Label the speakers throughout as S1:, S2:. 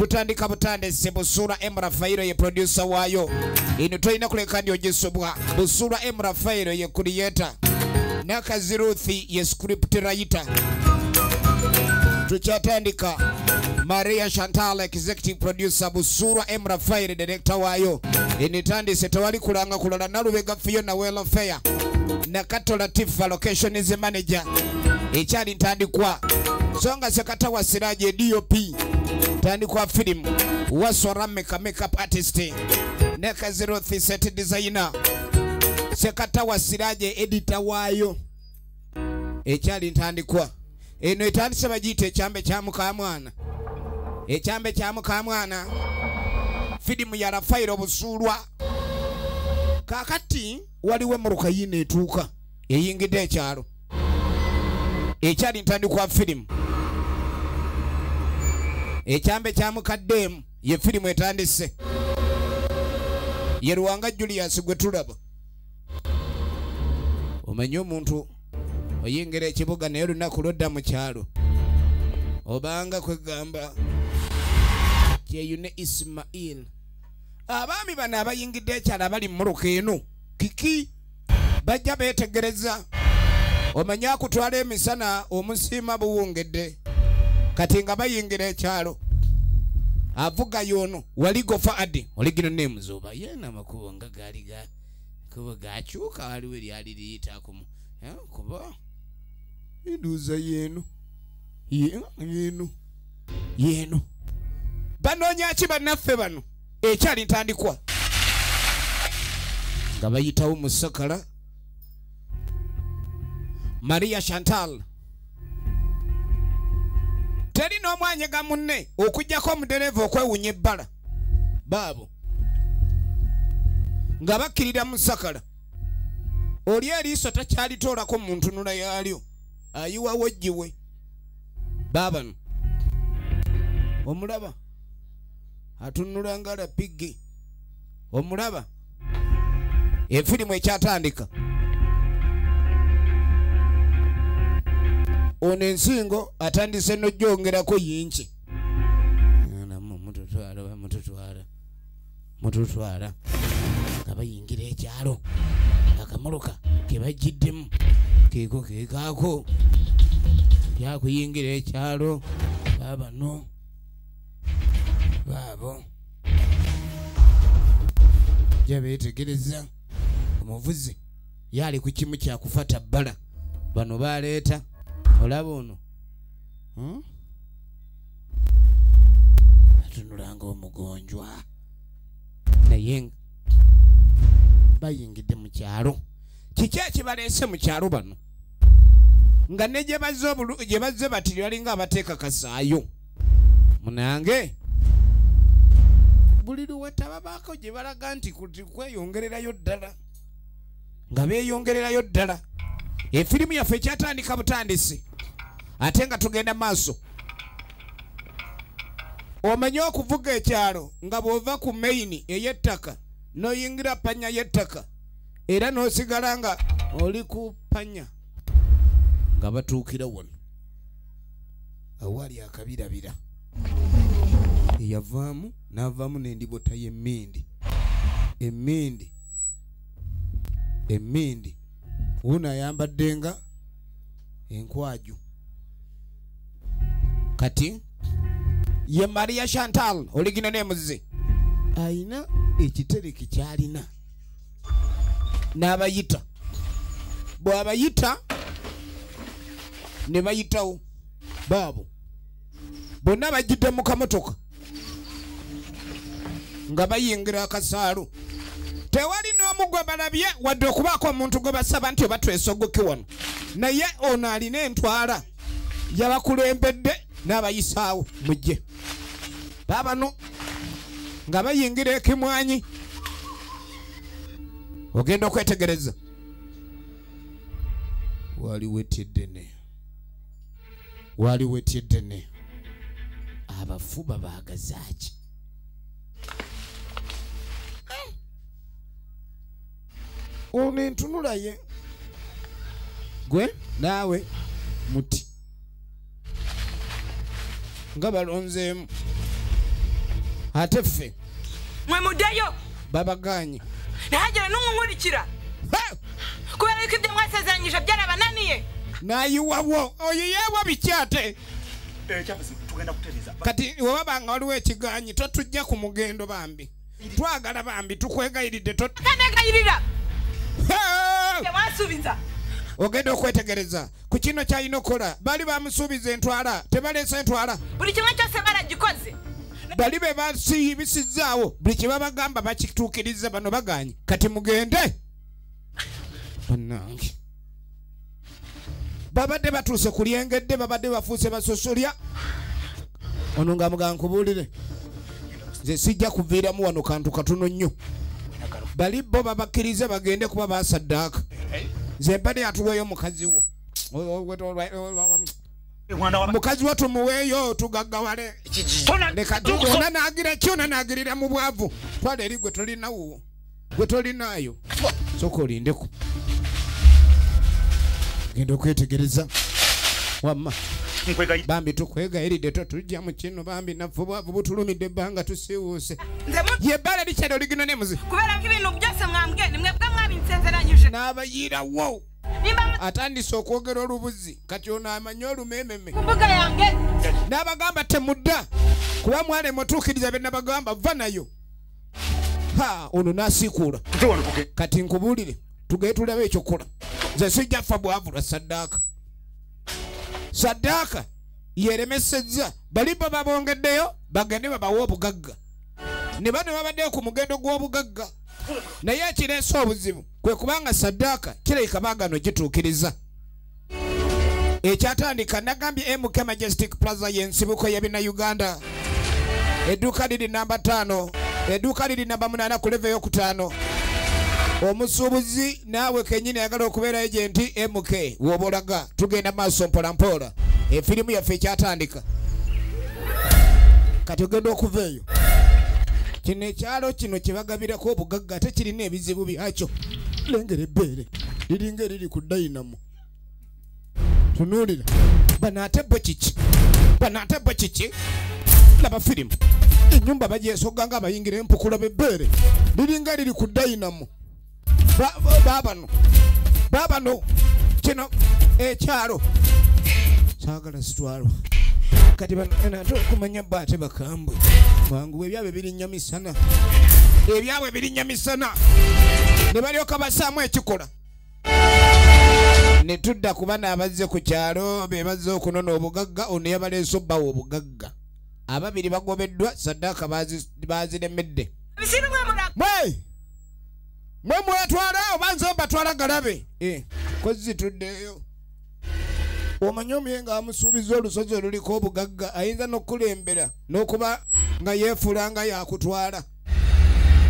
S1: Tutandika butandise. Busura M Rafaelo ye producer waayo. Eno tolina kuleka ndi ogisobwa. Busura M Rafaelo ye creator, Nakazi Ruth ye script writer. Tukyatandika. Maria Chantal executive producer, Busura M Rafael director waayo. Enetandise, tewali kulanga kulala. Nalubega Fiona welfare, Nakato Latifa location is manager. Ekyali ntandikwa. Songa Sekatawa Siraje DOP. Tandikwa film. Waswa Rameka makeup artist, Nakazi Ruth set designer, Sekatawa Siraje editor waayo. Ekyali ntandikwa. Eno etandise, bagiyita Ekyambe kya Mukamwana. Ekyambe kya Mukamwana, firimu ya Rafairo Busuulwa. Kakati waliwo emmotoka yiino etuuka eyingidde ekyalo. Ekyali ntandikwa firimu. Ekyambe kya mukaddeemu ye firimu etandise. Ye Luwanga Julius gwe tulaba. Omanyi omuntu oyingira ekibuga naye olunaku lwodda mu kyalo obanga kwegamba Kyeyune Ismail. Abaami bano abayingidde ekyalo abali mu mmotoka eno kiki bajja beetegereza. Omanyi akutwala emisana omusiima buwungedde. Kati nga bayingira ekyalo, avuga yono waligo Faadi oligino names oba yena amakubo nga gaali ga kubo gakyuka, waliwo eryali liyitakumu kuba enduuza yeeno yeeno yeeno. Banoonya ki bannaffe bano? Ekyali ntandikwa. Nga bayitawo mu sakala. Maria Chantal teri n'omwanyega munne okuggyako omudereeva okwewunya ebbala. Baabo nga bakkirira mu sakala, oli eriiso takyalitoolako mu ntunula yaalyo, ayiwawo jjiwe. Baabano omulaba atunula nga lapigi, omulaba. Efirimu ekyatandika. Ono ensingo atandise n'ojjongerako yinki. Mututwala, mututwala, mututwala. Nga bayingira ekyalo, akamotoka ke bagiddemu keeko keekaako yakuyingira ekyalo. Baabano baabo ja beetegereza. Omuvuzi yali ku kimu kyakufata bbala. Bano baleeta olaba ono, Atunulanga omugonjwa, naye bayingidde mu kyalo. Kiki ekibaleese mu kyalo bano nga ne gye bazze bati balinga abateeka kasaayo? Munange buli luwetababaako gye balaga nti kweyongererayo ddala, nga beeyongererayo ddala. Efirimu yaffe ekyatandika butandisi ate nga tugenda maaso. Omanyi okuvuga ekyalo nga bw'ova ku maini ey'ettaka n'oyingira panya y'ettaka era n'osigala nga oli ku panya. Nga batuukira wano awali akabirabira, eyavaamu n'avaamu n'endibota y'emmindi, emmindi, emmindi. Wuno ayambadde nga enkwaju. Kati ye Maria Chantal oligina nemuzi ayina ekitereke kyalina n'abayita. Bw'abayita ne bayitawo. Baabo bonna bajjidde mu kamotoka nga bayingira akasaalo. Tewali n'omu gwe balabye wadde okubaako omuntu gwe basaba nti oba twesogoke wano, naye ono alina entwala yabakulembedde n'abayisaawo. Mujje baabano nga bayingira ekimwanyi. Ogenda okwetegereza waliwo etyeddene, waliwo etyeddene. Abafu babaagazaaki? Ono entunula ye gwe naawe muti nga balonzeemu. Ate ffe
S2: Mwe muddeyo.
S1: Babaganye.
S2: Ntihagire n'umwe. Kubera yuko ibyo mwasezeranyije byarabananiye.
S1: Nayiwawo oyo yewa bikyate. Kati wabanga waliwo ekiganyi totujja ku mugendo bambi. Twagala bambi tukwegayiridde
S2: Tanegayirira. Temwasuubiza.
S1: Ogenda okwetegereza ku kino kyalina okukola. Bali bamusuubiza entwala, tebaleese entwala.
S2: Buli kimwe kyose baragikoze.
S1: Bali be basiyibisizzaawo buli kye babagamba bakituukiriza, bano baganye. Kati mugende. Bannange babadde batuuse ku lyengedde, babadde bafuuse basosolya. Ono nga mugamba nkubuulire, nze sijja kuviiramu wano kantu katono nnyo. Bali bo babakkirize bagende kuba basaddaaka. Nze mbadde atuweeyo mukazi wo. Mukazi wo tumuweeyo tugaggawale. Leka ona naagira ki, ona naagirira mu bwavu. Twala eri gwe tolinawo, gwe tolinaayo. Sooka olindeko. Genda okwetegereza. Wamma bambi tukwegayiridde totujja mu kino bambi, naffe obwavu butulumidde ebbanga tusiiwuuse. Ye ebbala likyali oligino n'emuzi.
S2: Kubera ko ibintu byose mwambwiye ni mwebwe mwabinsezeranyije.
S1: N'abayiirawo. Atandise okwogera olubuzi kati ono amanyi olumememe.
S2: Ku mbuga yange.
S1: N'abagamba temudda kuba mwalema otuukiriza bye nabagamba, va nayo. Ha, ono n'asiikuula. Kati nkubuulire tugende tulabe ekyokukola. Nze sijja ffa bwavu lwa saddaaka. Saddaaka yeremesezza. Bali bo babongeddeyo bagende babawe obugagga. Ne bano babaddeyo ku mugendo gw'obugagga. Naye ekireese obuzibu kwe kubanga saddaaka kirabika baagano gituukiriza. Ekyatandika nagambye MK Majestic Plaza y'ensibuko y'Ebinnauganda. Edduuka liri namba 5, edduuka liri namba 8 ku level ey'okutaano. Omusuubuzi naawe kennyini ayagala okubeera agenti MK w'obolaga. Tugenda maaso mpola mpola. Efirimu yaffe ekyatandika. Kati ogenda okuva eyo. Kino ekyalo kino kye bagabirako obugagga ate kirina ebizibu byakyo. Lengera ebbeere liringa eriri ku dayinamo. Tunuulira. Bano ate bo kiki? Bano ate bo kiki? Laba firimu. Ennyumba bagyesoga nga abayingira empukula b'ebbeere liringa liri ku dayinamo. Baabano baabano kino ekyalo saagala sitwalwa. Kati bano ate okumanya bo ate bakambwe mangu ebyabwe birinnya misana, ebyabwe birinnya misana. Ne balyoka bassaamu ekikola. Ne tudda ku bano abazze ku kyalo be bazze okunona obugagga. Ono yabaleese obbawa obugagga. Ababiri bagobeddwa, saddaaka baaziremedde. Mwe mwe mwetwala oba nze mbatwala galabe. Kozzi tuddeeyo. Omanyi omuye ng'amusuubiza olusozi oluliko obugagga ayinza n'okukulembera n'okuba nga yeefuula nga yakutwala.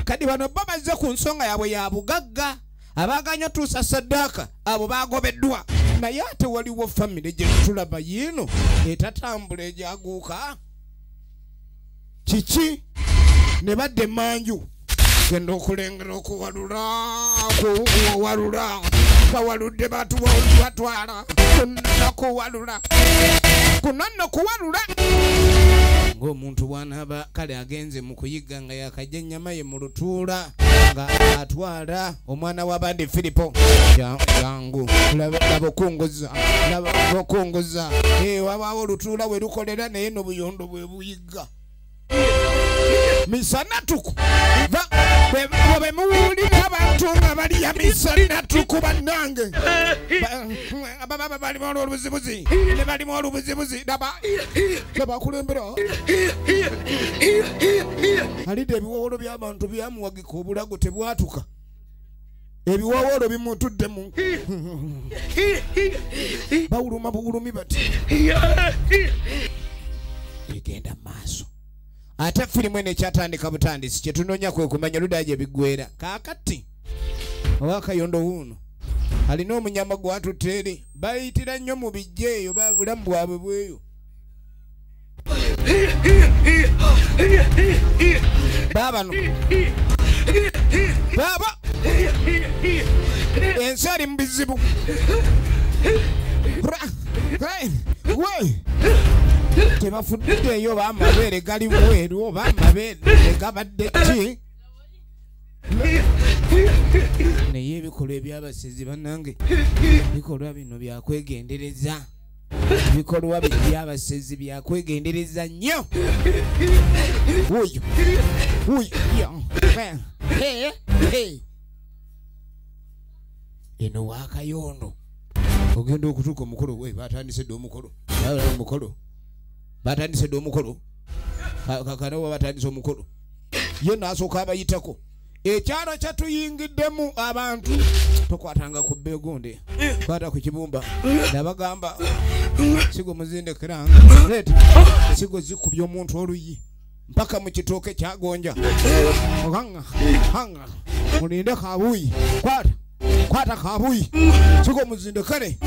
S1: Kati bano bo bazze ku nsonga yaabwe ya bugagga. Abaaganye otuusa saddaaka abo baagobeddwa. Naye ate waliwo famire gye tulaba yiino etatambula egyaguuka. Kiki? Ne badda emmanju. Genda okulengera okuwalula, kuwalula. Bawaludde batwala. Kuwalula. Kuno nno kuwalula. Ng'omuntu bw'anaaba kale agenze mu kuyigga nga yakajja ennyama ye mu lutuula nga atwala omwana w'abandi Firipo. Jangu laba okunguza, laba okunguza. Wabaawo olutuula we lukolera naye n'obuyondo bwe buyigga. Misana tuku. Bwe muwulira abantu nga balya misana tuku bannange. Ababa balimu olubuzibuzi, ne balimu olubuzibuzi. Laba akulembera. Alidde ebiwowolo by'abantu byamuwagika obulago tebwatuka. Ebiwowolo bimutudde mu. Bawuluma buwulumi bati. Egenda maaso. Ate firimu eno ekyatandika butandisi kye tunoonya kwe kumanya ludda gye biggweera. Kaakati owakayondo wuuno alina omunyama gw'atutte eri. Bayitira nnyo mu bijja eyo, bulamu bwabwe bweyo. Baabano baaba ensi eri mu bizibu. We Tebafuddeeyo oba amabeere gali bweru oba amabeere gabadde ki? Naye ebikolwa eby'abasezi bannange bikolwa bino byakwegendereza. Bikolwa by'abasezi byakwegendereza nnyo. Wuuyo wuuyo eno waakayondo ogenda okutuuka omukolo we batandise dde omukolo omukolo batandise dde omukolo kakano batandise omukolo ye n'asooka abayitako. Ekyalo kyatuyingiddemu abantu tokwatanga ku bbeegonde kwata ku kibumba nabagamba sigo muzindekera leeta sigo zikubye omuntu oluyi mpaka mu kitooke kyagonja hanga hanga mulinde kabuyi kwata kwata kabuyi sigo muzindekere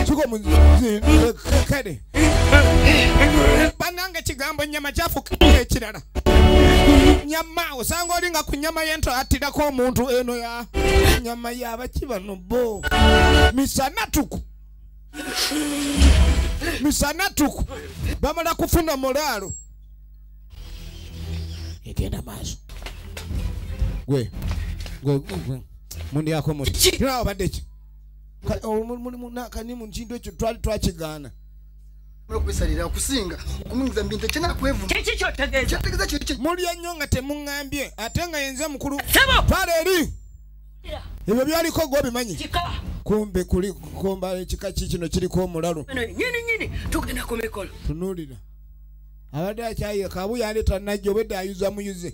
S1: sigo muzindekere bannange kigambo nnyama kyafuka ekirala. Nyama osanga olinga ku nyama y'ento attirako omuntu eno ya nyama y'abaki bano bo misana tuku misana tuku bamala kufuna mulaalo egenda maaso gwe gwe gwe mundi yako muti kirawo badde ki kani mu nkindu ekyo twali twakigaana
S3: okubisalira okusinga okumuyingiza mu bintu ekyenakwevuma.
S2: Kiki kyotegeeza?
S3: Kyotegeeza kiki?
S1: Mulya nnyo nga temuŋŋambye ate nga yenze mukulu. Twala eri ebyo byaliko gwe obimanyi. Kumbe kuli komba ekika ki kino kiriko omulalu.
S2: Nyini nyini tugenda ku mikolo.
S1: Tunuulira abadde akyayiye kabuya aleeta najja obwedde ayuza muyuze.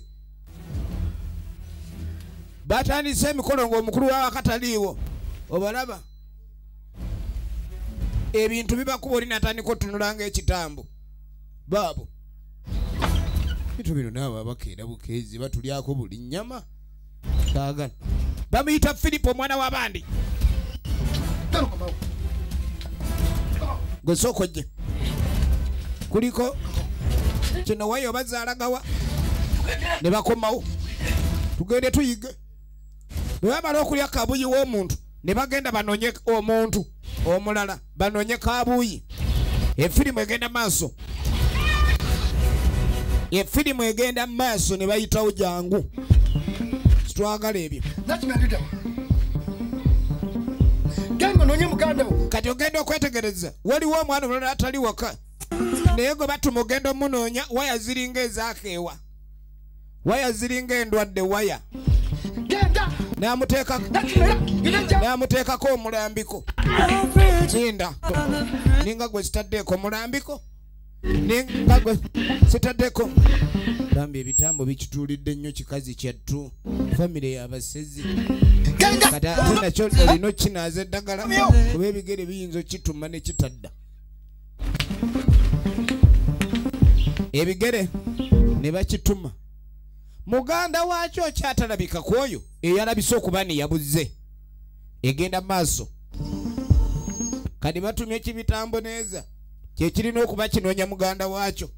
S1: Batandise emikolo ng'omukulu w'awaka taliiwo obalaba ebintu bibakuba oli natandika otunula ng'ekitambo baabo bintu bino naabo abakeera bukeezi batulyako buli nnyama saagala. Bamuyita Filipo omwana w'abandi. Gwe sooka ojje kuliko kino wayo bazaalagawa ne bakomawo tugende tuyige. Bwe bamala okulya kabuyi w'omuntu ne bagenda banoonye omuntu omulala banoonye kabuyi. Efirimu egenda maaso, efirimu egenda maaso ne bayitawo jangu sitwagala ebyo. Kati ogenda okwetegereza waliwo omwana omulala atali waka naye gwe batuma ogenda omunoonya waya ziringa ezaakeewa waya ziringa endwadde waya n'amuteekako omulambiko kinda ninga gwe sitaddeeko omulambiko ninga gwe sitaddeeko. Bambi ebitambo bikituulidde nnyo kikazi kyattu famire y'abasezi kati ate nakyo olina okinaaza eddagala kuba ebigere biyinza okituma ne kitadda ebigere ne bakituma. Muganda waakyo kyatalabika ku oyo eyalabise okuba ne yabuze egenda maaso. Kati batumye ekibitambo neeza kyekirina okuba kinoonya muganda waakyo.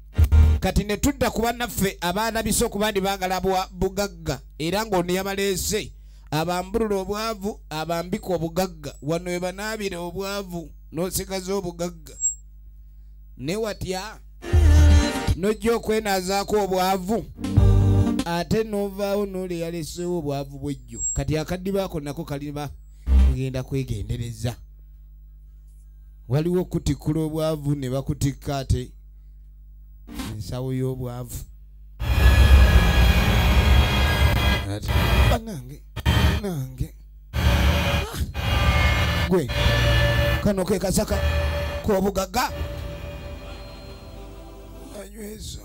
S1: Kati ne tudda ku bannaffe abaalabise okuba ndi baagala bugagga era ng'ono yabaleese abambulula obwavu abambika obugagga wano we banaabira obwavu n'osigaza obugagga ne watya n'ojja okwenaazaako obwavu ate n'ovaawo n'oli yaleseewo obwavu bwejjo. Kati akaddibaako nako kaliba ngenda kwegendereza. Waliwo okutikkula obwavu ne bakutikka ate ensawo y'obwavu. Bannange nange gwe kano ke kasaka k'obugagga anyweza.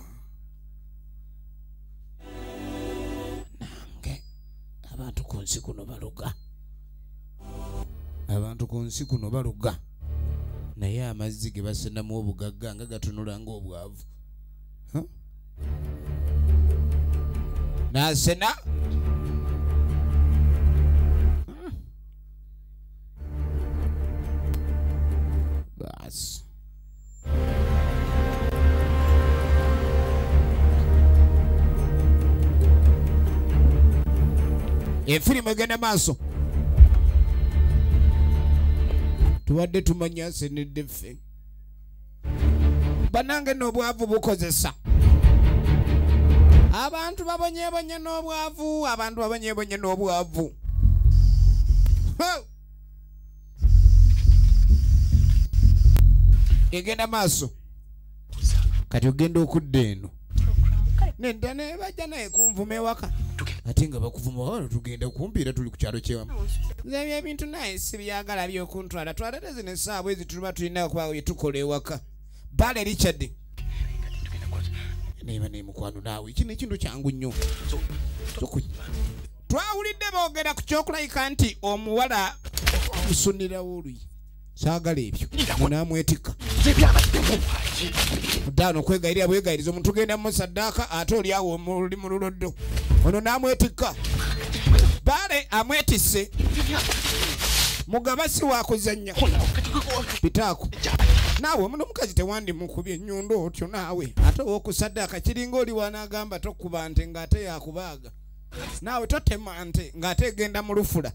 S1: Nange abantu ku nsi kuno baluga, abantu ku nsi kuno baluga naye amazzi ge basenamu obugagga nga gatunula ng'obwavu. Nasena basi efirimu egenda maaso. Tubadde tumanya asenedde ffe Banange n'obwavu bukozesa. Abantu babonyebonye n'obwavu, abantu babonyebonye n'obwavu. Egenda maaso. Kati ogenda okudda eno. Nedda ne bajja naye kunvuma ewaka. Ate nga bakuvuma wano tugenda kumpiira tuli ku kyalo kyewamu. Nze ebyo ebintu naye sibyagala by'okuntwala. Twalate zino essaawa ezi tuba tulina okuba bye tukola ewaka. Bale Richard. Naye bane mukwano naawe kino ekintu kyangu nnyo. Twawulidde boogera ku kyokulayika nti omuwala musunirawo oluyi. Saagala ebyo. Munaamwetikka. Dano kwegayirira bwegayiriza omuntu genda mu saddaaka ate oli awo oli mu luloddo. Ono n'amwetikka. Bale amwetisse. Mugaba si wa kuzannya. Pitaako. Naawe muno omukazi tewandimukubye ennyundo otyo naawe. Ate ow'okusaddaaka kiringa oli wanaagamba tokuba nte ng'ate yakubaaga. Naawe totema nte ng'ate egenda mu lufula.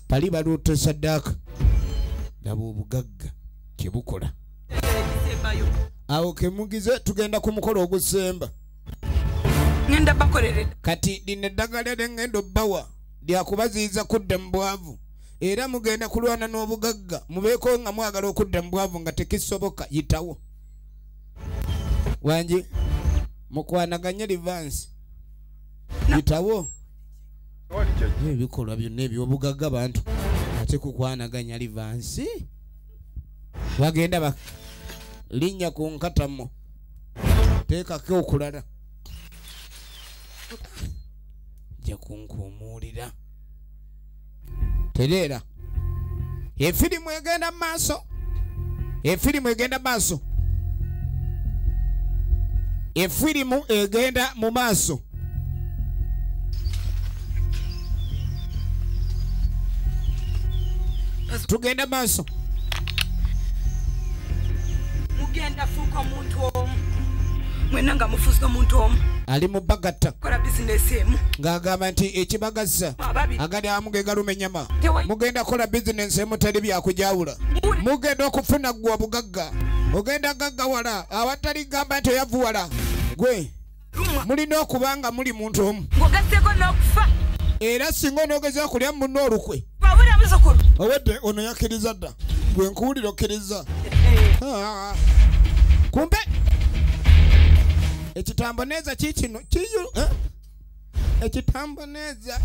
S1: Bali baluuta saddaaka. Laba obugagga kye bukola. Awo kemugize tugenda ku mukolo ogusemba.
S2: Ngenda bakolere.
S1: Kati lino eddagala lye ngenda obbawa lyakubaziyiza kudda mu bwavu. Era mugenda kulwana n'obugagga mubeeko nga mwagala okudda mu bwavu nga tekisoboka yitawo. Wangi mukwanaganye livansi. Yitawo. Ebikolwa byonna eby'obugagga bantu ate kukwanaganya livansi. Bagenda ba linnya ku nkatamo. Teekako okulala. Nja kunkuumuulira. Tereera. Efirimu egenda mu maaso. Efirimu egenda mu maaso. Efirimu egenda mu maaso. Tugenda maaso.
S2: Mugenda fuuka omuntu omu. Mwenna nga mufuusa omuntu omu.
S1: Ali mu bagatta.
S2: Kola bizinesi emu.
S1: Ng'agamba nti ekibagazza agali awamu ge galuma ennyama. Mugenda kola bizinesi emu teri byakujawula. Mugenda okufuna ggwe obugagga. Ogenda gaggawala awatali gamba nti oyavuwala. Gwe mulina okuba nga muli muntu omu.
S2: Ng'ogasseeko n'okufa.
S1: Era singa onoogeza okulya munno olukwe. Owedde ono yakkiriza dda. Gwe nkuwulira okkiriza. Kumbe ekitambo neeza kiikino kiyu ekitambo neeza.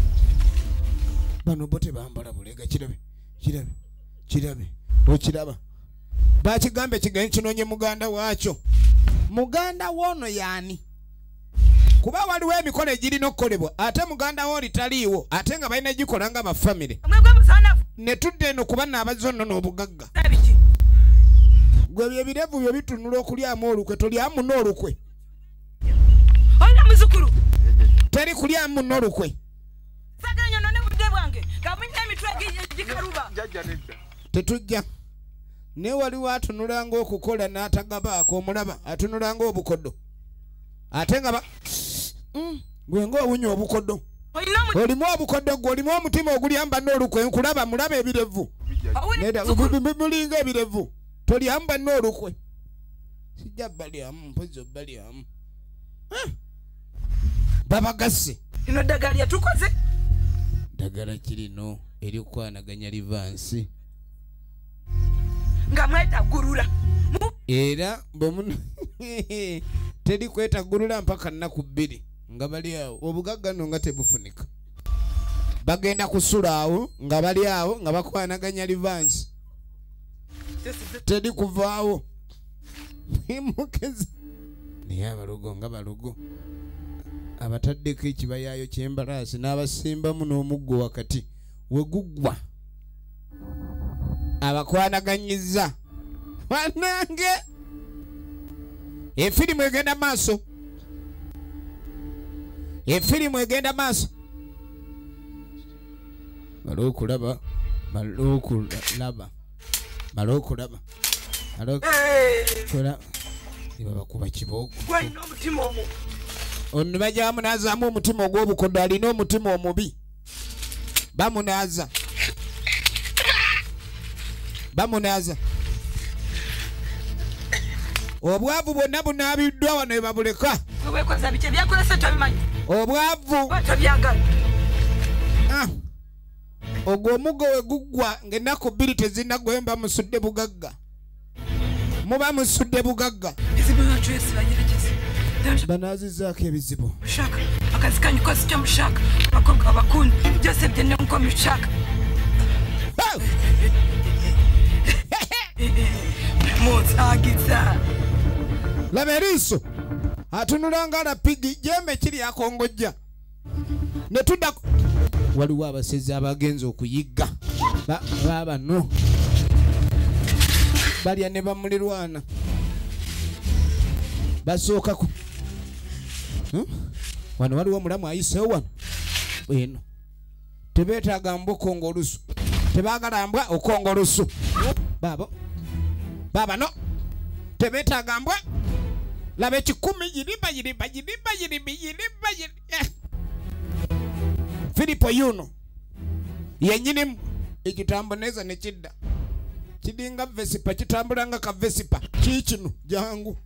S1: Bano bo tebambala bulega kirabe kirabe kirabe okiraba. Bakigambe kigende kinoonye muganda waakyo. Muganda w'ono y'ani? Kuba waliwo emikolo egirina okukolebwa ate muganda wo oli taliiwo ate nga balina gikola nga bafamire. Ne tudda eno kuba nno nno n'obugagga. Gwe bye birevu byo bitunula okulyamu olukwe tolyamu n'olukwe. Teri kulyamu n'olukwe. Tetujja. Ne waliwo atunula ng'okukola n'atagabaako omulaba atunula ng'obukoddo. Ate nga gwe ng'owunya obukoddo. Olimu obukoddo gwe olimu omutima ogulyamba n'olukwe nkulaba mulaba ebirevu. Mulinga ebirevu. Tolyamba n'olukwe. Sijja balyamu mpozzi obalyamu. Babagasse.
S2: Lino ddagala lyetukoze.
S1: Ddagala kirino erikwanaganya livansi.
S2: Nga mwetagulula.
S1: Era bwe teri kwetagulula mpaka nnaku bbiri nga bali awo. Obugagga nno nga tebufunika. Bagenda kusula awo nga bali awo nga bakwanaganya livansi. Teri kuvaawo. Mukezi. Naye abalogo nga balogo. Abataddeko ekibayaayo ky'embalaasi n'abasimbamu n'omuggo wakati we guggwa. Abakwanaganyiza. Bannange. Efirimu egenda maaso. Efirimu egenda maaso. Mala okulaba, mala okulaba, mala okulaba, mala okulaba. Babakuba kibooko. Ono bajja bamunaazaamu omutima ogw'obukoddo alina omutima omubi. Bamunaaza. Bamunaaza. Obwavu bwonna bunaabiddwa wano ebabuleka. Obwavu ogwo omugo we guggwa ng'ennaku 2 tezinnaggwayo muba musudde bugagga. Muba musudde bugagga. Banaazizaako ebizibu.
S2: Akazi kanyu kose icyo mushaka, abakobwa bakunda byose byende nkuko mubishaka.
S1: Laba eriiso atunula nga lapigi jembe kiri akongojja. Ne tudda waliwo abasezi abagenze okuyigga baabano balya ne bamulirwana basookaku. Wano waliwo omulamu ayiseewo wano eno. Tebeetaaga mbwa okonga olusu, tebaagala mbwa okonga olusu. Baabo baabano tebeetaaga mbwa. Laba ekikumi yiriba yiriba yiriba yiriba yiriba yiriba. Filipo yuno yennyinimu ekitambo neeza ne kidda kiringa vesipa, kitambula nga ka vesipa. Kiikino jangu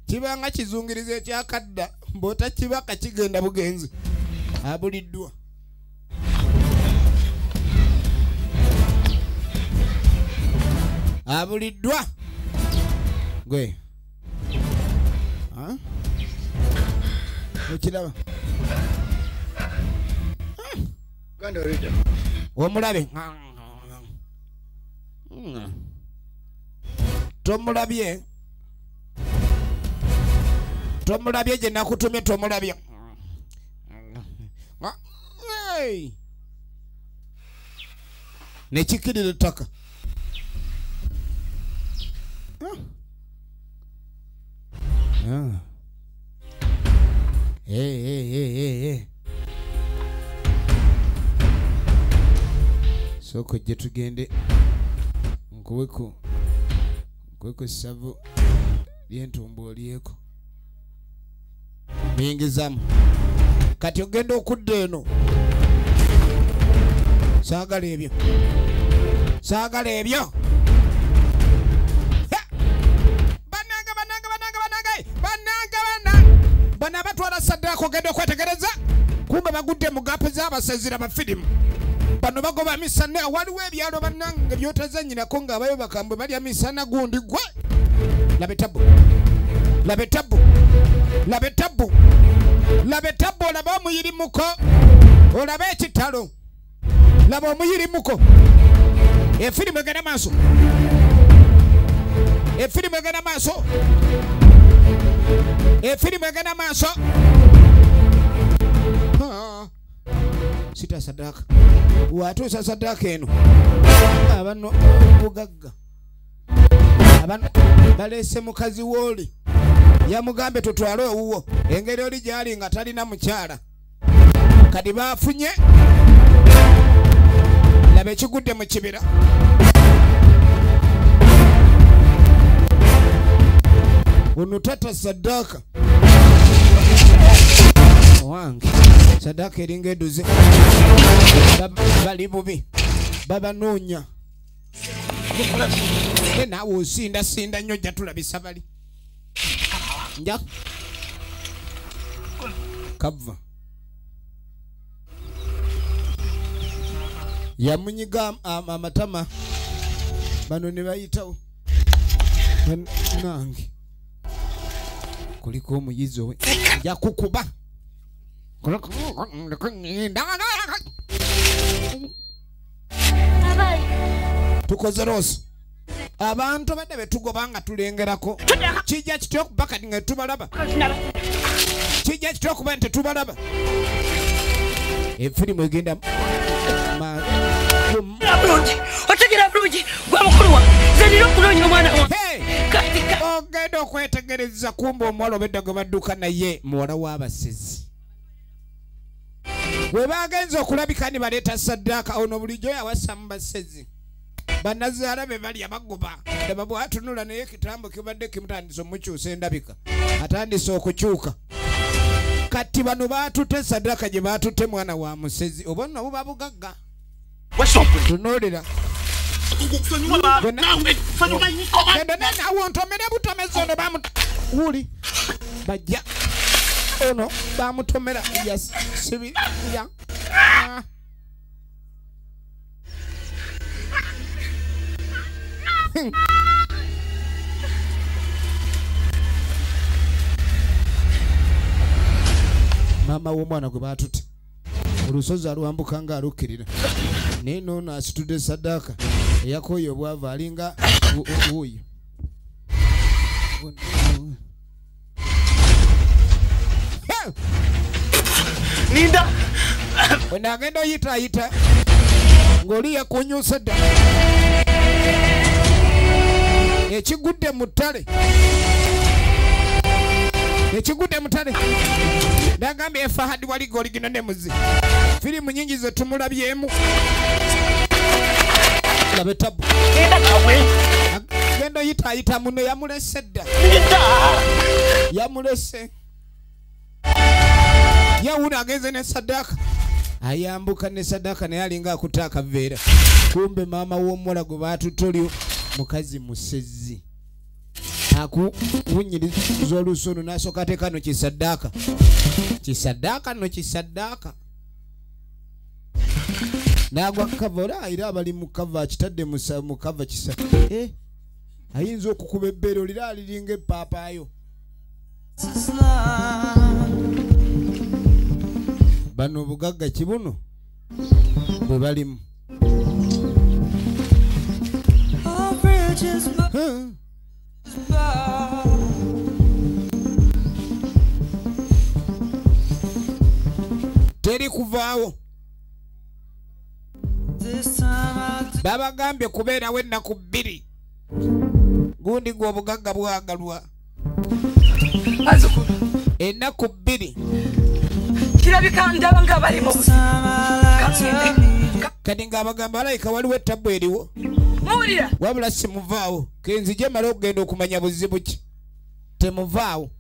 S1: kibanga kizungiriza ekyakadda mbw'otakibaka kigenda bugenzi. Abuliddwa. Abuliddwa gwe okiraba omulabe tomulabye tomulabye gye nakutumye tomulabye. Nekikirira ettaka. Sooka ojje tugende nkuweko essavu ly'entumbo olyeko muyingizamu. Kati ogenda okudda eno. Saagala ebyo, saagala ebyo. Bannange bannange bannange bannange bannange bannange bano abatwala saddaaka ogenda okwetegereza kumbe bagudde mu gaapu z'abasezi abafirimu. Bano bagoba misana. Waliwo ebyalo bannange by'otazannyirako ng'abayo bakambwe balya misana gundi gwe. Laba ettabu, laba ettabu, laba ettabu, laba ettabu. Olaba omuyirimuko, olaba ekitalo, laba omuyirimuko. Efirimu egenda maaso, efirimu egenda maaso, efirimu egenda maaso. Sita sadaka watuusa sadaka eno abano bugagga abano baleese mukazi wooli yamugambye tutwale owuwo engeri oli gyali nga talina mukyala. Kati baafunye. Laba ekigudde mu kibira. Ono tata sadaka owange sadaka eringa eduze. Bali bubi babanoonya. Naawe osindasinda nnyo ojja tulabisa bali. Nja kava yamunyiga amatama bano ne bayitawo. Nange kuliko omuyizi we nja kukuba. Tukoze rosi abantu badde betugoba nga tulengerako. Kijja kitya okuba kati nga tubalaba, kijja kitya okuba nti tubalaba. Efirimu egenda
S2: otegera bulungi gwe mukulu wange nze nina okunoonya omwana wange.
S1: Ogenda okwetegereza kumba omuwala obedda gwe badduka naye muwala w'abasezi. Bwe bagenze okulabika ni baleeta saddaaka ono bulijjo yawasa mu basezi. Bannazaala be balya bagoba. Laba bw'atunula naye ekitambo kibadde kimutandise omukyusa endabika, atandise okukyuka. Kati bano baatutte saddaaka gye baatutte mwana wa musezi oba nno buba bugagga. Tunuulira Nawe ontomere butomezi ono wuli bajja ono bamutomera yasibira. Maama w'omwana gwe baatutte olusozi alwambuka nga alukkirira, naye noono asitudde saddaaka eyakooye obwavu alinga wuuyo.
S4: Ninda
S1: ono agenda oyitaayita ng'oli yakunyusa dda ekigudde mu ttale, ekigudde mu ttale. Nagambye Fahad Waliga oligino ne muzi firimu nyingi ze tumulabyemu. Laba tabu genda yitaayita muno yamulese dda, yamulese yawuna agenze ne saddaaka, ayambuka ne saddaaka naye alinga akutte akaveera. Kumbe maama w'omuwala gwe baatutte oli mukazi musezi akuwunyiriza oluusi ono n'asooka ateeka no kisaddaaka, kisaddaaka no kisaddaaka n'agwa kava ola era abali mu kava akitadde mu kava kisa ayinza okukuba ebbeere olira aliringa eppaapaayo. Bano obugagga kibuno bwe balimu. Teri kuvaawo. Babagambye kubeerawo ennaku 2. Gundi gwe obugagga bwagalwa ennaku 2.
S2: Kirabika ndaba nga bali mu buzibu.
S1: Kati ng'abagamba alayika waliwo ettabu eriwo.
S2: Muwulira?
S1: Wabula simuvaawo. Kenzije male okugenda okumanya buzibu ki. Temuvaawo.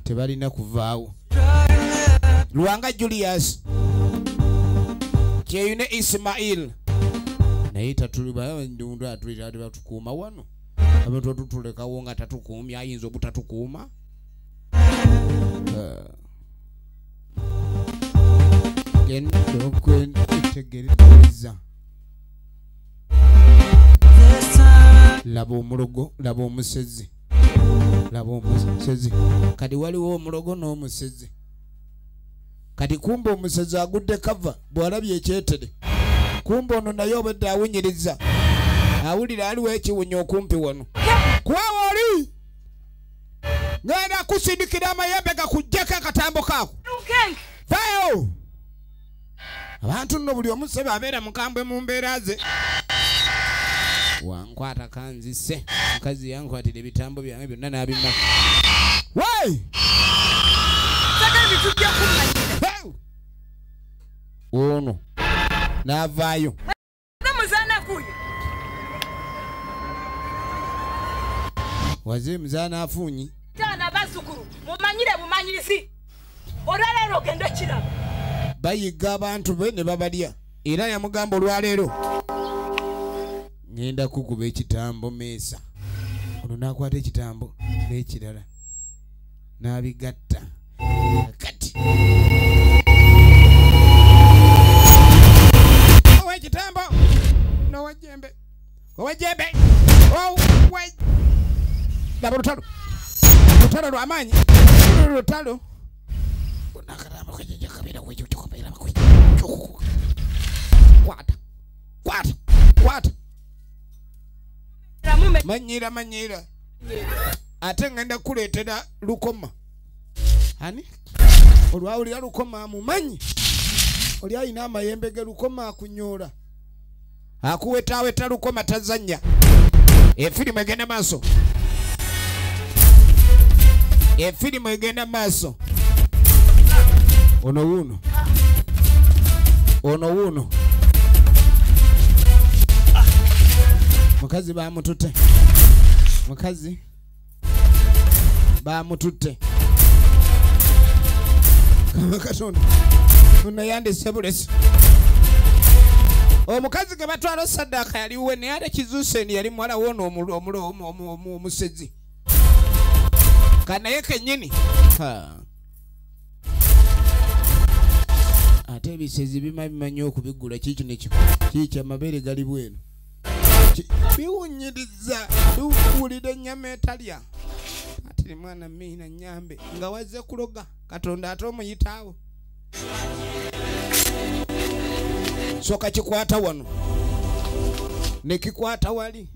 S1: Tebalina kuvaawo. Lwanga Julius Kyeyune Ismail naye tatulibatukuuma wano. Abantu batutulekawo nga tatukuumye, ayinza obutatukuuma. Genda okwetegereza. Laba omulogo, laba omusezi, laba omusezi. Kati waliwo omulogo n'omusezi. Kati kumbe omusezi agudde kava bw'alabye ekyetere. Kumbe ono naye obedde awunyiriza, awulira aliwo ekiwunya okumpi wano. Kwawo oli ngenda kusindikira amayembe gakuggyeko akatambo kaako. Faayo! Abantu nno buli omu ssebe abeera mukambwe mu mbeera ze. Wankwata kanzise, mukazi yankwatira ebitambo byange byonna n'abimala. Wai! Ono n'avaayo. Wazee muzaana afunyi.
S2: Bazzukulu mumanyire bumanyirizi olwaleero ogenda kiraba.
S1: Bayiga abantu be ne babalya. Era yamugamba olwaleero ngenda kukuba ekitambo meesa. Ono n'akwata ekitambo n'ekirala n'abigatta. Kati ow'ekitambo n'ow'ejjembe, ow'ejjembe, owe laba olutalo, lutalo lw'amaanyi, lutalo. Kwata, kwata, kwata. Manyira, manyira. Ate ngenda kuleetera lukoma. Ani? Olwawulira lukoma amumanyi. Oli alina amayembe ge lukoma akunyoola. Akuwetaaweta lukoma tazannya. Efirimu egenda maaso. Efirimu egenda maaso. Ono wuuno. Ono wuuno. Mukazi bamututte. Mukazi bamututte. Katonda. Ono yandese bulesi. Omukazi ge batwala saddaaka yaliwe naye ate kizuuse yali muwala woono omusezi. Kanaye kennyini. Ate ebisezi bimanyi okubigula kiki nekyo. Kiki amabeere gali bwenu. Biwunyiriza biwulira ennyama etalya. Ate mwana miina nnyambe nga wazze kuloga Katonda ate omuyitaawo. Soka kikwata wano ne kikwata wali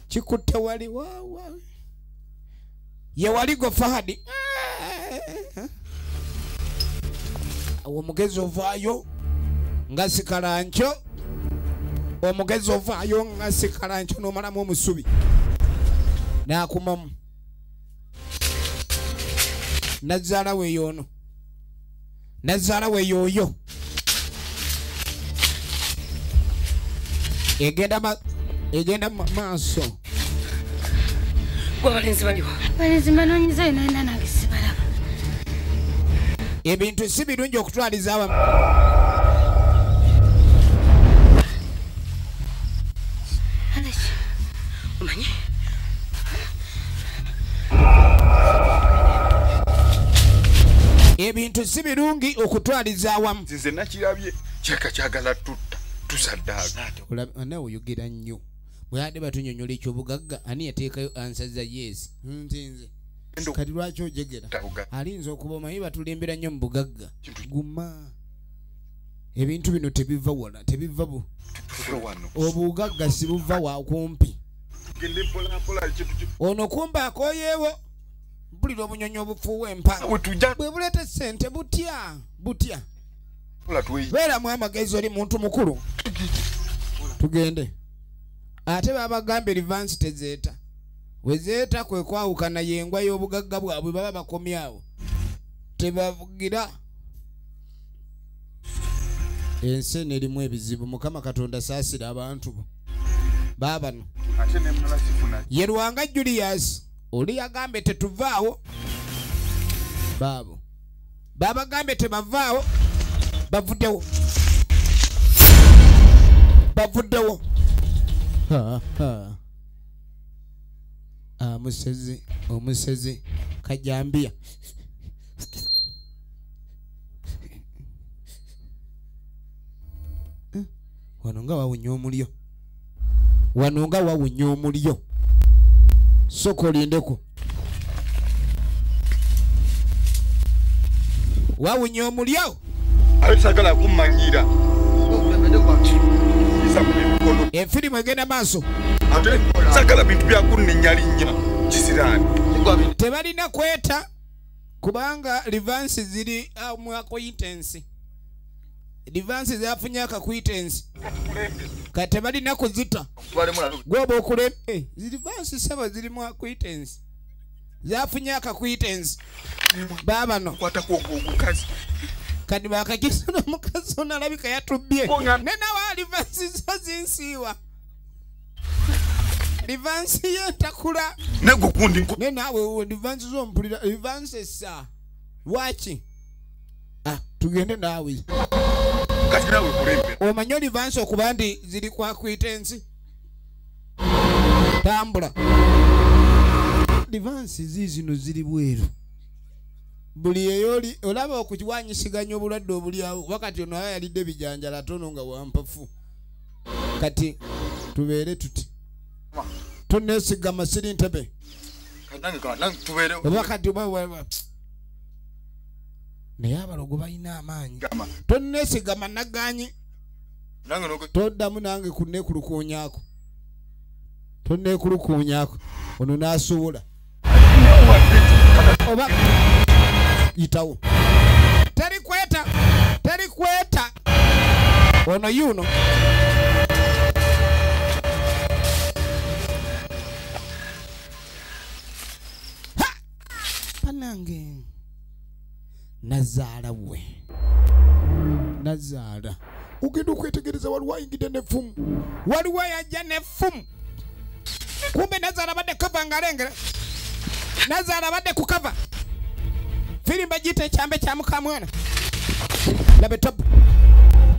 S1: kikutte wali wa ye wali go Fahadi. Omugezi ovaayo nga sikalancho, omugezi ovaayo nga sikalancho n'omalamu omusubi n'akumamu nazaala we yoono nazaala we yooyo egenda maaso.
S2: Gwe abalenzi baliwa?
S5: Abalenzi mbanoonyeza yonna yonna nange sibalaba.
S1: Ebintu si birungi okutwaliza awamu.
S2: Omanyi?
S1: Ebintu si birungi okutwaliza awamu.
S4: Nze nakirabye kyaka kyagala tutta tusaddaaga.
S1: Nawe oyogera nnyo. Bwe batunyonnyola ekyobugagga ani yateekayo ansa za yes? Nze. Kati lwaki ojegera? Alinza okuba omanyi batulimbira nnyo mu bugagga. Guma. Ebintu bino tebiva wala, tebiva bu. Obugagga si buva wa kumpi. Ono kumba akoyeewo. Mpulira obunyonyi obufuuwa empanga. Bwe buleeta ssente butya butya. Beeramu amagezi oli muntu mukulu. Tugende. Ate babagambye rivansi tezeeta. Wezeeta kwe kwawukana y'engwa y'obugagga bwabwe baba bakomyawo. Tebavugira. Ensi eno erimu ebizibu. Mukama Katonda saasira abantu bo. Baabano. Ye Lwanga Julius oli yagambye tetuvaawo. Baabo. Babagambye tebavaawo. Bavuddewo. Bavuddewo. Omusezi, omusezi kajambia. Wano nga wawunya omulyo. Wano nga wawunya omulyo. Soko olindeko. Wawunya omulyo.
S4: Ate sagala kumanyira.
S1: Efirimu egenda maaso.
S4: Ate sagala bintu bya kunninyalinnya kisiraani.
S1: Tebalina kweta kubanga rivansi ziri mu acquaintance. Rivansi zafunye acquaintance. Kati tebalina kuzita. Gwoba okulembe. Rivansi saba ziri mu acquaintance. Zafunye acquaintance. Baabano.
S4: Kwata ku ogukazi.
S1: Kati bakakisuna mukazi ono alabika yatubbye. Ne nawe rivansi zo zinsiiwa. Rivansi ye takula. Ne naawe rivansi zo mpulira rivansi essa. Lwaki? Tugende naawe.
S4: Kati naawe kulembe.
S1: Omanyi rivansi okuba nti ziri ku acquaintance. Tambula. Rivansi ziizino ziri bweru. Buli eyoli olaba okukiwanyisiganya obulwadde obuli awo wakati ono yalidde bijanjala tono nga wampafu. Kati tubeere tuti. Toneesigama siri ntebe. Wakati naye abalogo balina amaanyi. Toneesigama nagganyi. Toddamu nange kunneekulukuunyaako. Tonneekulukuunyaako. Ono n'asuula. Oba yitawo. Teri kweta. Teri kweta. Ono yuno. Ha! Panange. Nazaala we. Nazaala. Ugenda okwetegereza waliwo ayingidde n'effumu. Waliwo yajja n'effumu. Kumbe nazaala abadde kava ng'alengera. Nazaala abadde ku kava. Firimba giyita ekyambe kya mukamwana. Laba ettabu.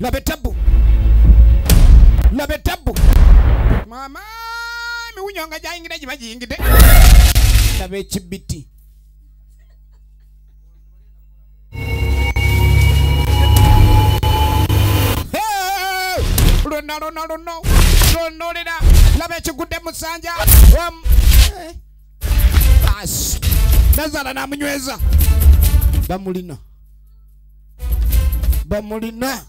S1: Laba ettabu. Laba etabbu. Mama emiwunyo nga gyayingidde giba giyingidde. Laba ekibiti. Lonna lonna lonna lonnolera. Laba ekigudde musanja. Basi. Nazaala n'amunyweza. Bamulina. Bamulina.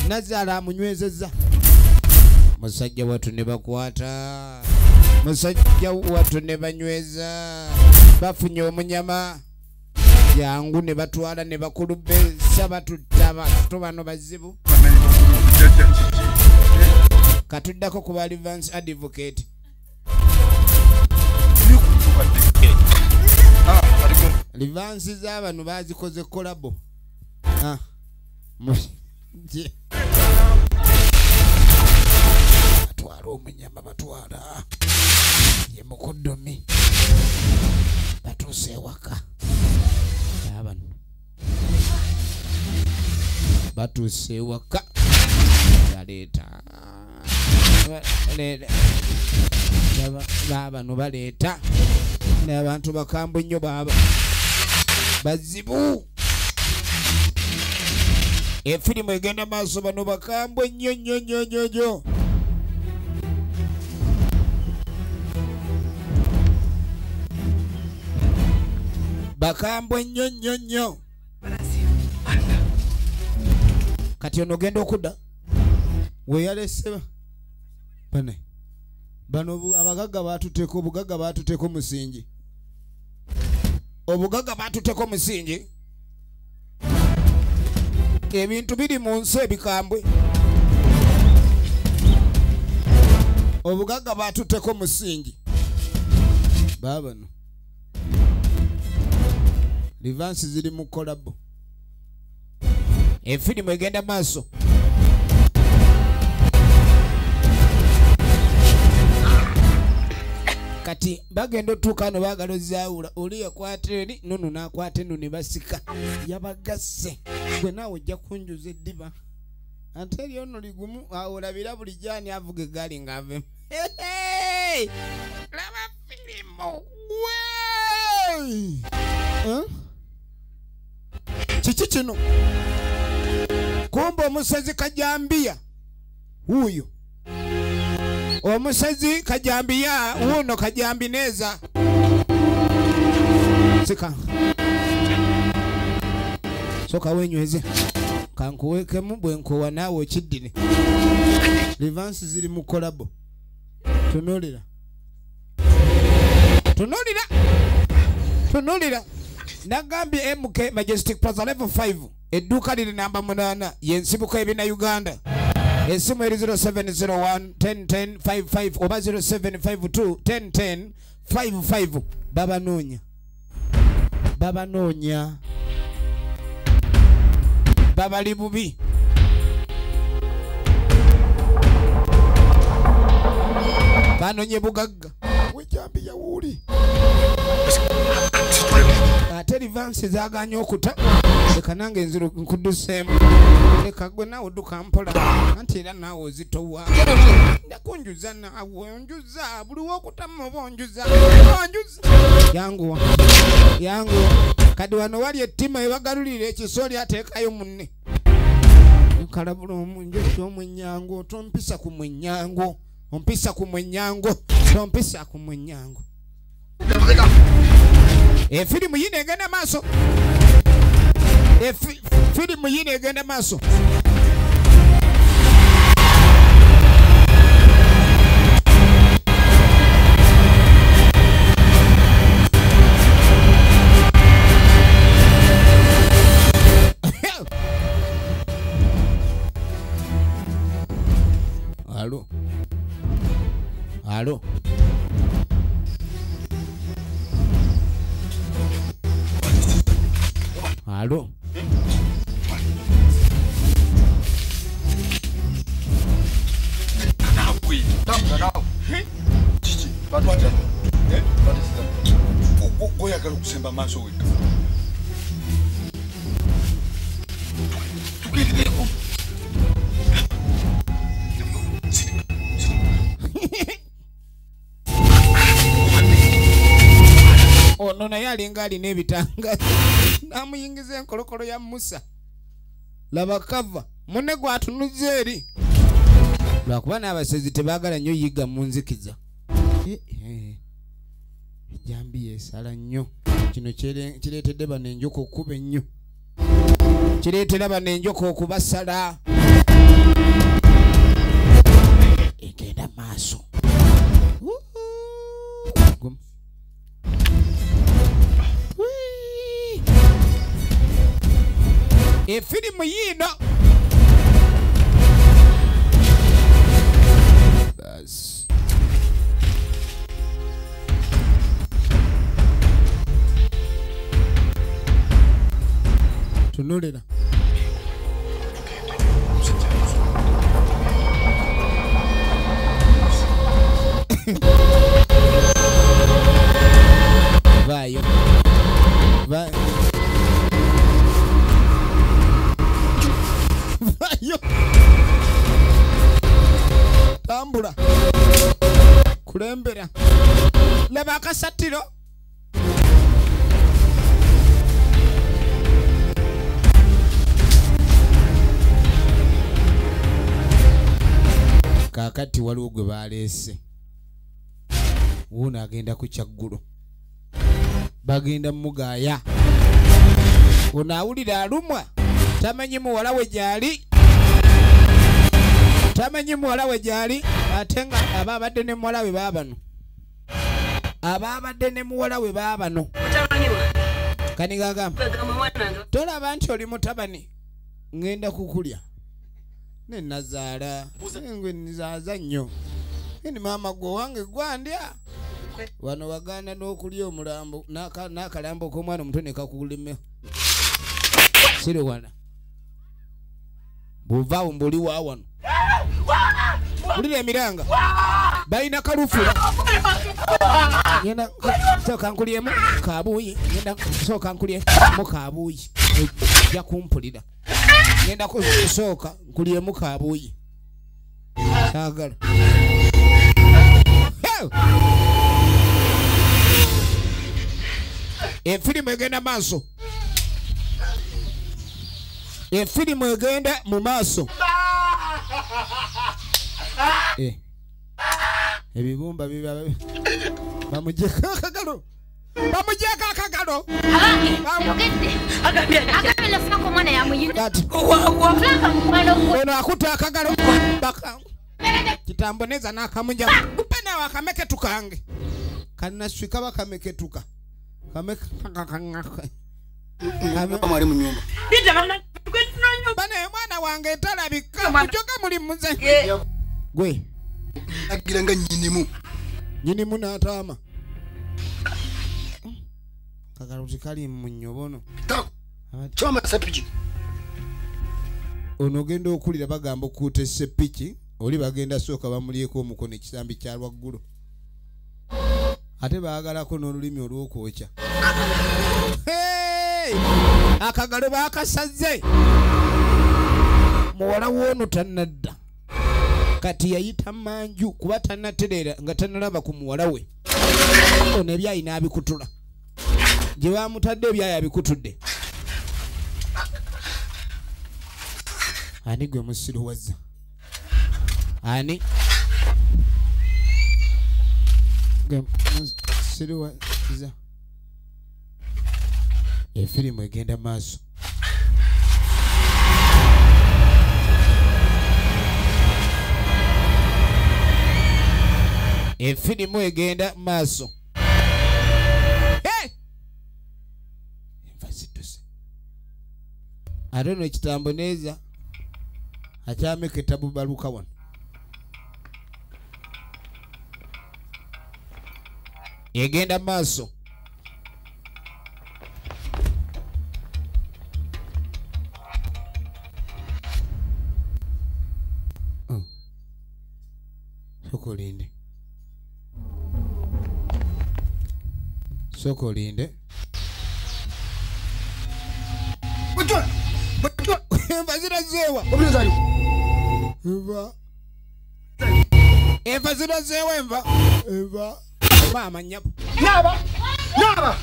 S1: Nazaala amunywezezza. Musajja watu ne bakwata. Musajja watu ne banyweza. Bafunye omunyama. Yangu ne batwala ne bakulubesa batutta abantu bano bazibu. Katuddako ku ba Advance Advocate. Advance z'abano bazikoze collabo. Batwala omunyama batwala. Ye mukoddomi. Batuuse ewaka. Abano. Batuuse ewaka. Baleeta. Bano baleeta. N'abantu bakambwe nnyo baaba. Bazibu. Efirimu egenda maaso bano bakambwe nnyo nnyo nnyo nnyo nnyo. Bakambwe nnyo nnyo nnyo. Kati ono ogenda okudda weyalese bane. Bano abagagga baatuteeko obugagga baatuteeko musingi. Obugagga baatuteeko musingi. Ebintu biri mu nsi ebikambwe. Obugagga baatuteeko musingi. Baabano. Livansi ziri mu collabo. Efirimu egenda maaso. Kati bagenda otuuka no baagala ozaawula oli yakwata eri nono n'akwata eno ne basika. Yabagasse. Gwe naawe ojja kunjuza eddiba. Ate eri ono ligumu awo olabira buli gy'ani avuga eggaali ng'avemu. Laba firimu. Kiki kino? Kumbe omusezi Kajambiya huyo. Omusezi Kajambiya wuno Kajambineza. Sika. Soka wenyweze. Kankuwekemu bwe nkowa naawe okiddire. Livansi ziri mu collabo. Tunuulira. Tunuulira. Tunuulira. Nagambye MK Majestic Plaza level 5. Edduuka liri namba 8 yensibuko ebina Uganda. Esimu eri 0701 10 10 55 oba 0752 10 10 55. Babanoonya. Babanoonya. Babali bubi. Banonye bugagga. Wejambi yawuli. Ate livansi zaaganye okuta. Leka nange nziru nkudduseemu. Leka gwe naawe odduka mpola. Anti era naawe ozitowa. Ndakunjuza naawe onjuza. Buli w'okutamu oba onjuza. Onjuza. Yanguwa. Yanguwa. Kati wano wali ettima ebagalulira ekisoli ateekayo munne. Nkalabula omunjuki omwennyango. Tompisa ku mwennyango. Ompisa ku mwennyango. Tompisa ku mwennyango. Efirimu yino egenda maaso. Efirimu yino egenda maaso. Alo. Alo. Alo.
S4: Oyagala okusemba maaso wekka. Tugendereko.
S1: Ono naye alinga alina ebitanga namuyingiza enkolokolo ya Musa. Laba kava munne gwatunuza eri lwakuba n'abasezi tebaagala nnyo yiga mu nzikiza. Ejjambiya esala nnyo. Kino kireetedde bano enjoka okuba ennyo, kireetera bano enjoka okubasala. Egenda maaso. Efirimu yiino. Basi. Tunulira. Vayo. Vayo. Vayo. Tambula. Kulembera. Laba akasatiro. Kaakati waliwo gwe baleese. Wuuno agenda ku kyaggulo. Bagenda mugaaya. Ono awulira alumwa. Tamanyi muwala we gy'ali. Tamanyi muwala we gy'ali. Ate nga abaabadde ne muwala we baabano. Abaabadde ne muwala we baabano. Kaniga agamba, tolaba nti oli mutabani. Ngenda kukulya. Ne nazaala. Ngwe nzaaza nnyo. Ni maama gwe wange gwandya. Wano wagaana n'okulya omulambo n'akalambo k'omwana omuto ne kakulema. Siriwana. Bw'ovaawo mbuli wa wano. Wulira emiranga. Balina kalufula. Ngenda sooka nkulyemu kabuuyi. Ngenda sooka nkulyemu kabuuyi. Ojja kumpulira. Ngenda kusooka nkulyemu kabuuyi. Saagala. Efirimu egenda maaso. Efirimu egenda mu maaso. Ebibumba biba bamuggyeko akagalo. Bamuggyeko akagalo. Ono akutte akagalo. Kitamboneza n'akamugya. Kupe naawe akameketu kange. Kannaswi kaba kameketuka. Bane mwana wange talabika. Mujoga muli muze. Gwe.
S3: Agira nga nnyinimu.
S1: Nnyinimu n'ataama. Kagalo kali mu nnyobono.
S3: Choma sepiki.
S1: Ono ogenda okulira bagamba okukuuta essepiki. Oli bagenda sooka bamulyeko omukono ekisambi kya lwaggulo. Ate baagalako n'olulimi olw'okwokya. Akagalo baakasaze. Muwala w'ono tannadda. Kati yayita manju kuba tannatereera nga tannalaba ku muwala we. Ono ebyayi n'abikutula. Gye baamutadde ebyayi abikutudde. Ani gwe musiruwaza? Ani? Gwe musiruwaza? Efirimu egenda maaso. Efirimu egenda maaso. Enva zidduse. Ate ono ekitamboneeza akyameka bubaluka wano. Egenda maaso. Sooka olinde. Sooka olinde. Enva zirazeewa. Enva. Enva zirazeewa enva. Enva. Maama nnyabo.
S3: Naaba! Naaba!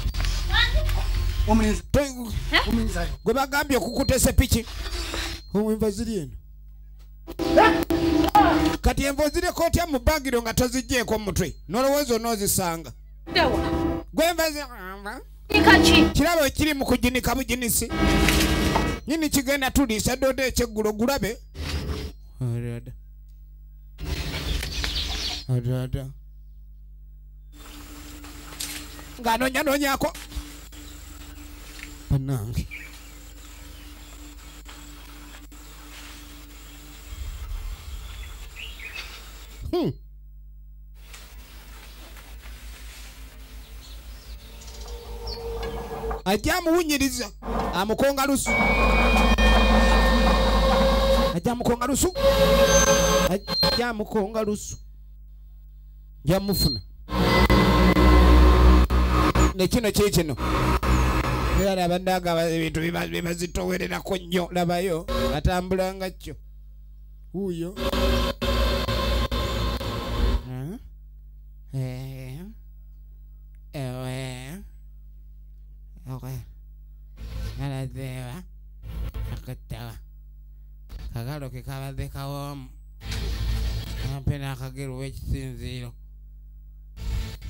S1: Gwe bagambye okukutesa piki. Enva ziri eno. Kati enva ozireko otya mu bbangiro nga toziggyeeko mu mutwe n'olowooza onoozisanga. Gwe nva kirabo ekiri mu kuginika buginisi. Nyini kigenda tuliisa doodo ekyeggulo gulabe. Adada. Ng'anoonyanoonyako. Bannange. Ajja amuwunyiriza amukonga lusu. Ajja amukonga lusu. Ajja amukonga lusu. Yamufuna. Ne kino kye kino. Era abandaga ebintu bibazitowererako nnyo labayo batambula nga kyo. Huyo. Aladewa akatawa kagalo ke kabadde kawoomu ampe n'akageru w'ekisinziiro.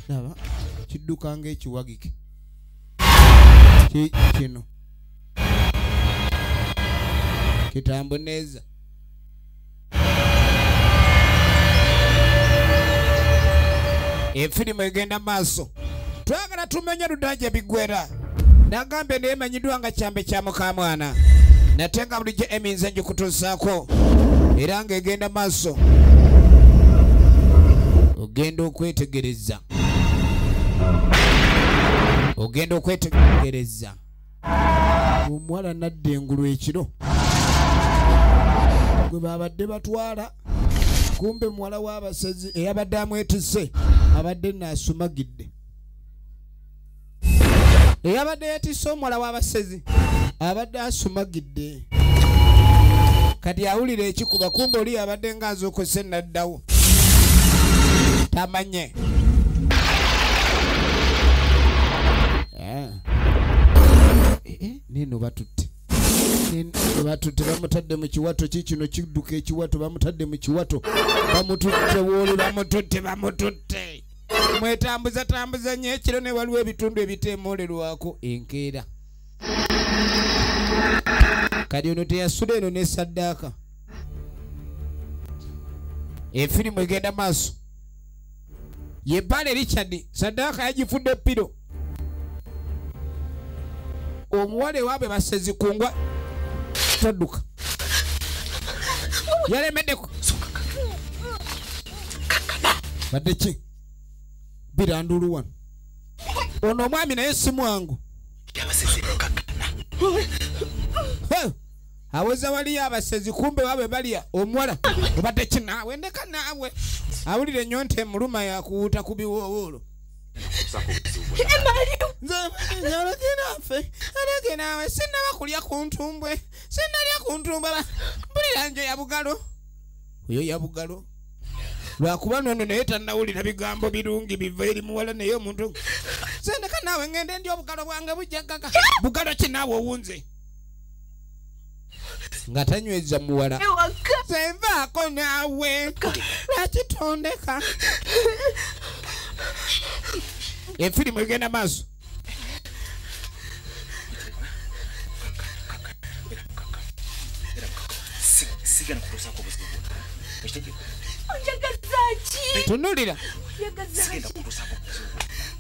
S1: Laba kidduka ng'ekiwagike kino kitambuneeza. Efirimu egenda maaso. Twagala tumenye ludda gye biggwera. Nagambye naye emanyiddwa nga kyambe kya mukamwana. Nate nga bulijjo eminze ngikutuusaako era ng'egenda maaso. Ogenda okwetegereza. Ogenda okwetegereza. Omuwala nadda engulu ekiro. Gwe babadde batwala. Kumbe muwala w'abasezi eyabadde amwetisse abadde naasumagidde. Eyabadde yeetisse omuwala w'abasezi abadde asumagidde. Kati awulira ekikuba kumbe oli abadde ng'azuukuse n'addawo. Tamanye. Nino batutte. Batutte bamutadde mu kiwato kikino kidduka ekiwato bamutadde mu kiwato. Bamututte wooli bamututte bamututte. Mwetambuza tambuza nnyo ekiro ne waliwo ebitundu ebiteemoolerwako enkeera. Kati ono teyasula eno ne ssaddaaka. Efirimu egenda maaso. Ye Bbale Richard ssaddaaka yagifudde piro. Omuwala ewaabwe basezi kungwa todduka. Yalemeddeko. Badde ki? Birandulu wano. Ono omwami naye si mwangu. Aweza waliyo abasezi kumbe waabwe balya omuwala. Obadde ki naawe ndeka naawe. Awulira ennyonta emuluma yakuwuuta ku biwoowoolo. Nze naawe sinnaba kulya ku ntumbwe. Sinnalya ku ntumbwe. Mpulira njo ya bugalo. Oyo ya bugalo. Lwakuba nno naye tannawulira bigambo birungi biva eri muwala naye omuntu. Sendeka naawe ngende ndi obugalo bwange bujja gaga. Bugalo ki naawe owunze? Nga tanyweza muwala. Senvaako naawe. Lwaki tondeka? Efirimu egenda maaso. Tunulira.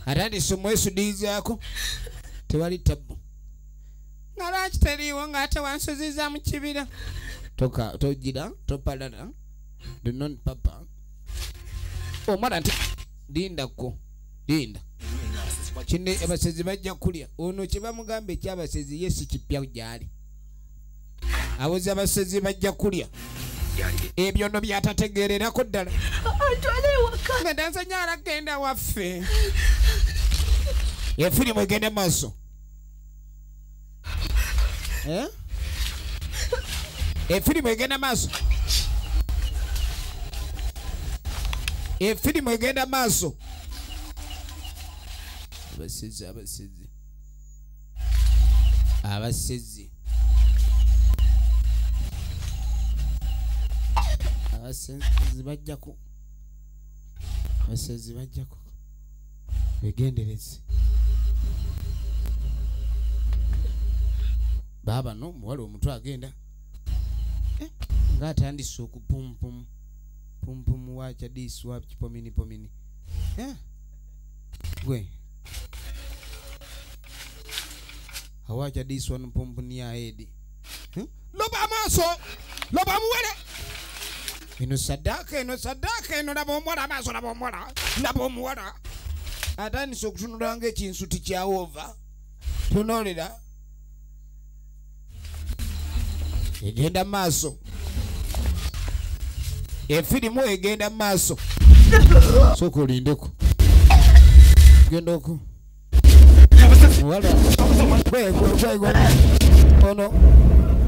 S1: Atandise omwesudiizaako tewali tabbu. Nga lwaki teriiwo ng'ate wansuziza mu kibira? Togira topalala. Do not papa. Omwana nti lindako. Linda. Kino abasezi bajja kulya. Ono kye bamugamba eky'abasezi ye si kipya gy'ali. Awoza abasezi bajja kulya. Ebyo nno by'atategeererako ddala. Nga ndanze nnyo alagenda waffe. Efirimu egenda maaso. Efirimu egenda maaso. Efirimu egenda maaso. Abasezi abasezi. Abasezi. Abasezi bajjako. Abasezi bajjako. Wegendereze. Baba no muwala omuto agenda. Ng'atandise okupumpum pumpum wacha this wap pomini pomini. Gwe. Awacha this one pumpuni ya head. Loba amaso. Loba muwele. Eno sadaka eno laba omuwala amaso laba omuwala. Laba omuwala. Atandise okutunula ng'ekinsuti kya wova. Tunuulira. Egenda maaso. Efirimu egenda maaso. Sooka olindeko. Genda oku. Muwala. Gwe. Ono.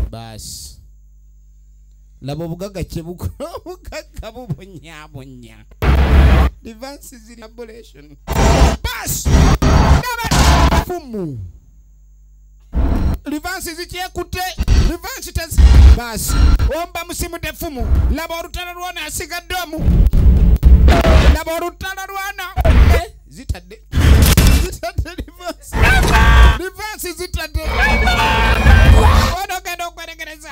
S1: Baasi. Laba obugagga kye bukola. Obugagga bubonyabonya. Advances in abolation. Baasi! Fumu. Revansi zikyekutte. Revansi tezi. Basi. Omba musimu tefumu. Laba olutalo lwana asigadde omu. Laba olutalo lwana. Zitadde. Zitadde revansi. Revansi zitadde. Ono genda okweregereza.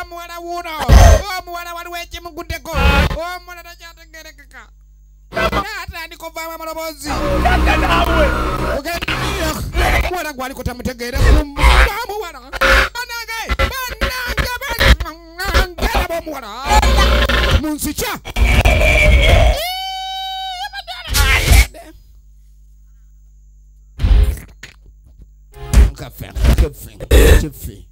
S1: Omuwala wuuno. Omuwala waliwo ekimuguddeko. Omuwala takyategeerekeka. Atandika ovaamu amaloboozi. Omuwala gwaliko tamutegeera. Omuwala. Bannange! Bannange! Bannange! Laba omuwala. Mu nsi kya. Kafe, kafe, kafe.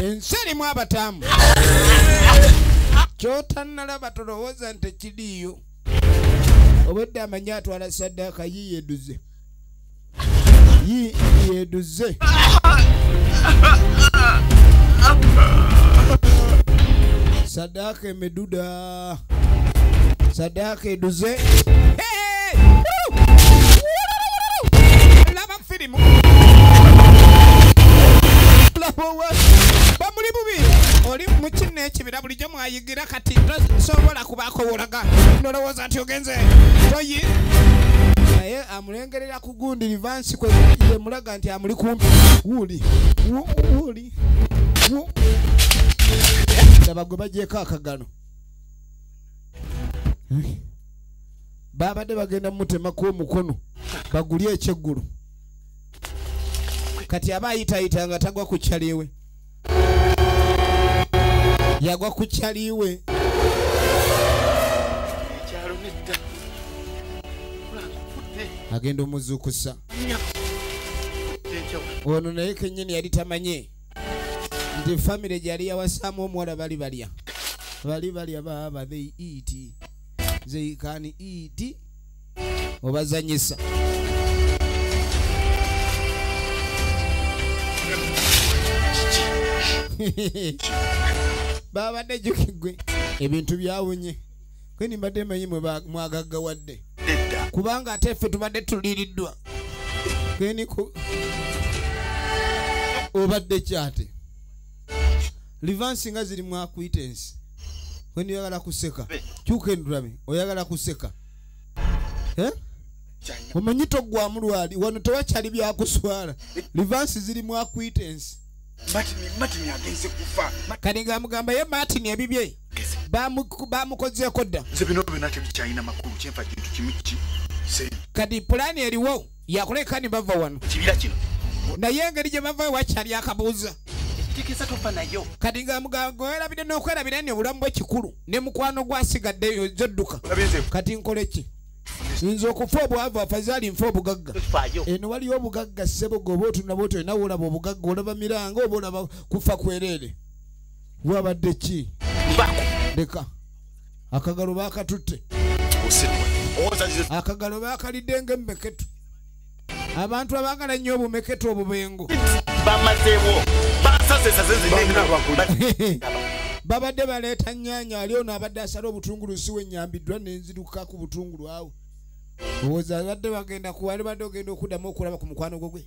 S1: Ensi erimu abatamu. Ky'otannalaba tolowooza nti tekiriiyo. Obwedda amanyi atwala ssaddaaka yiyeeduze. Yiyeeduze. Saddaaka emeduda. Saddaaka eduze. Laba firimu. Laba bamuli bubi. Oli mu kino ekibira bulijjo mwayigira kati tosobola kubaako wolaga. Nolowooza nti ogenze. Toyi. Naye amulengerera ku gundi rivansi kwe yemulaga nti amuli kumpi. Wuuli. Wuuli. Laba gwe bagyeko akagano. Babadde bagenda mutemako omukono bagulye ekyeggulu. Kati aba ayitaayita nga tagwa ku kyaliwe. Yagwa ku kyaliwe. Agenda omuzuukusa. Ono naye kennyini yali tamanye nti famire gyali yawasaamu omuwala bali balya. Bali balya baaba they eat. They can eat. Obazanyisa. Babadde jjukigwe ebintu byawunye. Kweni mbadde mmanyi mwe mwagaggawadde. Kubanga ate ffe tubadde tuliiriddwa. Kweni ku obadde kyate. Livansi nga ziri mu acquaintance. Kweni oyagala kuseka. Kyuka endulabe oyagala kuseka. Omanyi toggwamu lwali wano tewakyali byakuswala. Livansi ziri mu acquaintance.
S4: Martin agenze kufa.
S1: Kati ng'amugamba ye Martin ebibye bamukozeeko dda.
S4: Nze bino byonna tebikyalina makulu kyenfa kintu kimu ki.
S1: Kati pulaani eriwo yakuleka ne bava wano.
S4: Kibira kino.
S1: Naye engeri gye bavayo wakyali akabuuza.
S4: Ekitegeeza tofa nayo.
S1: Kati ng'amugamba werabidde n'okwerabira nti obulamu bwe kikulu ne mukwano gwasigaddeyo zodduka. Kati nkole ki? Nze okufa obwavu afazaali nfa obugagga. Eno waliyo obugagga ssebo gwe oba otunula bw'oti olina w'olaba obugagga olaba miranga oba olaba kufa kwereere. Wabadde ki? Leka. Akagalo baakatutte. Akagalo baakalidde ng'emmeketu. Abantu abaagala ennyo obumeketu obubengo.
S4: Bamazeewo.
S1: Babadde baleeta nnyaanya ali ono abadde asala obutungulu si we nnyambiddwa ne nziruka ku butungulu awo. Olowooza badde bagenda kuwali badde ogenda okuddamu okulaba ku mukwano gwo gwe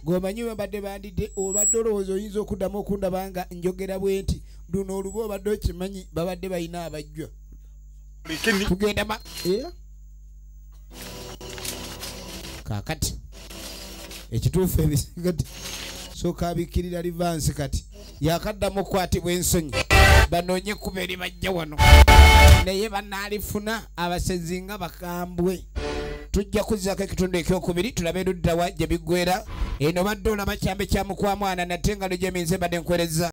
S1: gweomanyi babadde bandidde, obadde olowooza oyinza okuddamu okundaba nga njogera bwe nti luno oluba obadde okimanyi babadde balina abajjwa. Tugenda ma kaakati ekituufu ebisigati sooka abikkirira livansi kati yakaddamu okukwatibwa ensonyi banoonye ekkubo eri bajja wano naye banaalifuna abasezi nga bakambwe. Tujja kuzzaako ekitundu ekyokubiri tulabe luddawa gye biggwera. Eno badde olaba kyambe kya mukwamwana nate engalo gy'eminze badde nkwereza.